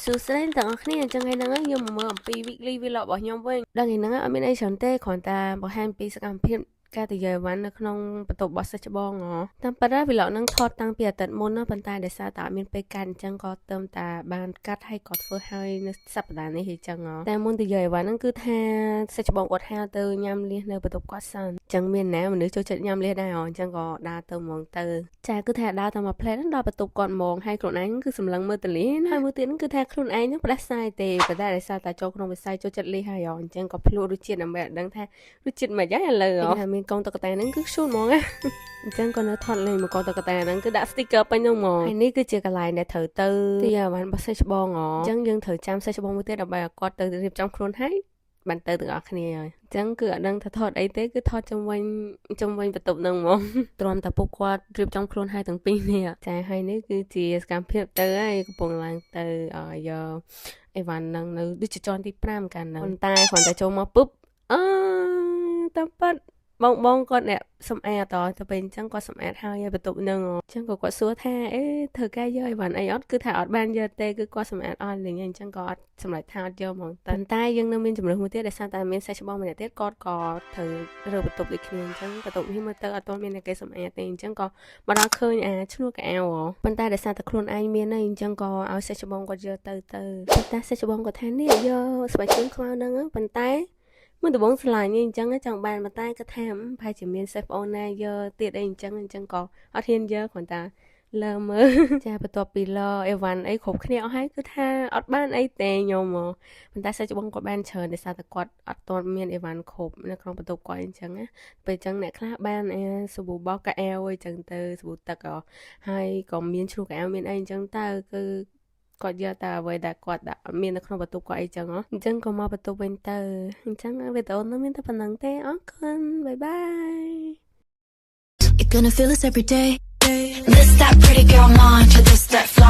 សួស្តីទាំងអស់គ្នាអញ្ចឹងថ្ងៃហ្នឹងខ្ញុំមកមើលអំពី weekly vlog របស់ខ្ញុំវិញដល់ថ្ងៃហ្នឹងអត់មានអីច្រើនទេគ្រាន់តែបង្ហាញពីសកម្មភាពការទៅយកអីវ៉ាន់នៅក្នុងបន្ទប់របស់សិស្សច្បងហ៎តាមពិត vlog ហ្នឹងថតតាំងពីអាទិត្យមុនណាប៉ុន្តែដោយសារតែអត់មានពេលកាត់អញ្ចឹងក៏ទៅតែបានកាត់ហើយក៏ធ្វើឲ្យនៅសប្តាហ៍នេះអញ្ចឹងហ៎តែមុនទៅយកអីវ៉ាន់ហ្នឹងគឺថាសិស្សច្បងគាត់ហៅទៅញ៉ាំលៀសនៅបន្ទប់គាត់សិនអញ្ចឹងមានណាមនុស្សចូលចិត្តញ៉ាំលៀសដែរហ៎អញ្ចឹងក៏ដើរទៅហ្មងទៅចាគឺថាដើរតែមួយផ្លែហ្នឹងដល់បន្ទប់គាត់ហ្មងហើយខ្លួនឯងគឺសម្លឹងមើលតលៀសហើយមើលទៀតហ្នឹងគឺថាខ្លួនឯងហ្នឹងផ្ដាសាយទេប៉ុន្តែដោយសារតែចូលក្នុងវិស័យចូលចិត្តលៀសហើយហ៎អញ្ចឹងក៏ភ្លក់រសជាតិដើម្បីឲ្យដឹងថារសជាតិមិនយ៉ាងឥឡូវហ៎ថាមានកងតុក្កតាហ្នឹងគឺ cute ហ្មងណាអញ្ចឹងក៏នៅថតលេងមកកងតុក្កតាហ្នឹងគឺដាក់ sticker ពេញហ្នឹងហ្មងហើយនេះគឺជាកន្លែងដែលត្រូវទៅទីអាវ៉ាន់របស់សិស្សច្បងហ៎អញ្ចឹងយើងត្រូវចាំសិស្សច្បងមួយទៀតដើម្បីឲ្យគាត់ទៅរៀបចំខ្លួនហើយបានទៅទាំងអស់គ្នាហើយអញ្ចឹងគឺអត់ដឹងថាថតអីទេគឺថតជំវិញជំវិញបន្ទប់ហ្នឹងហ្មងទ្រាំតែពួកគាត់រៀបចំខ្លួនហើយទាំងពីរនេះចាហើយនេះគឺជាសកម្មភាពទៅហើយកំពុងឡើងទៅយកអីវ៉ាន់ហ្នឹងនៅដូចជាជាន់ទី5កាលហ្នឹងប៉ុន្តែគ្រាន់តែចូលមកពុបអឺតាមពិតបងបងគាត់អ្នកសម្អាតតទៅពេលអញ្ចឹងគាត់សម្អាតហើយឲ្យបន្ទប់ហ្នឹងអញ្ចឹងក៏គាត់សួរថាអេធ្វើការយកអីវ៉ាន់អីអត់គឺថាអត់បានយកទេគឺគាត់សម្អាតអស់លេងអញ្ចឹងក៏អត់សម្រេចថាអត់យកហ្មងតែប៉ុន្តែយើងនៅមានជំរឿនមួយទៀតដោយសារតែមានសេះច្បងម្នាក់ទៀតគាត់ក៏ត្រូវរើបន្ទប់ដូចគ្នាអញ្ចឹងបន្ទប់នេះមើលទៅអត់ទាន់មានអ្នកគេសម្អាតទេអញ្ចឹងក៏មកដល់ឃើញអាឈ្នួលកៅអៅប៉ុន្តែដោយសារតែខ្លួនឯងមានហើយអញ្ចឹងក៏ឲ្យសេះច្បងគាត់យកទៅទៅប៉ុន្តែសេះច្បងគាត់ថានេះយកស្បែកជើងខ្មៅហ្នឹងប៉ុន្តែមុនដំបូងឆ្លាញ់អញ្ចឹងចង់បានប៉ុន្តែគាត់ថាប្រហែលជាមានសេះប្អូនណាយកទៀតអីអញ្ចឹងអញ្ចឹងក៏អត់ហ៊ានយកគ្រាន់តែលើមើលចាបន្ទាប់ពីលអេវ៉ាន់អីគ្រប់គ្នាអស់ហើយគឺថាអត់បានអីទេខ្ញុំមកប៉ុន្តែសិស្សច្បងគាត់បានច្រើនដោយសារតែគាត់អត់ទាន់មានអេវ៉ាន់គ្រប់នៅក្នុងបន្ទប់គាត់អញ្ចឹងណាពេលអញ្ចឹងអ្នកខ្លះបានអាសាប៊ូបោកកៅអៅអីចឹងទៅសាប៊ូទឹកហើយក៏មានជ្រូកកៅអៅមានអីអញ្ចឹងទៅគឺគាត់យកតែអ្វីដែលគាត់ដាក់មាននៅក្នុងបន្ទប់គាត់អីចឹងអញ្ចឹងក៏មកបន្ទប់វិញទៅអញ្ចឹងវីដេអូនោះមានតែប៉ុណ្្នឹងទេអរគុណ bye bye. You're gonna feel this every day. This that pretty girl mantra, this that fly.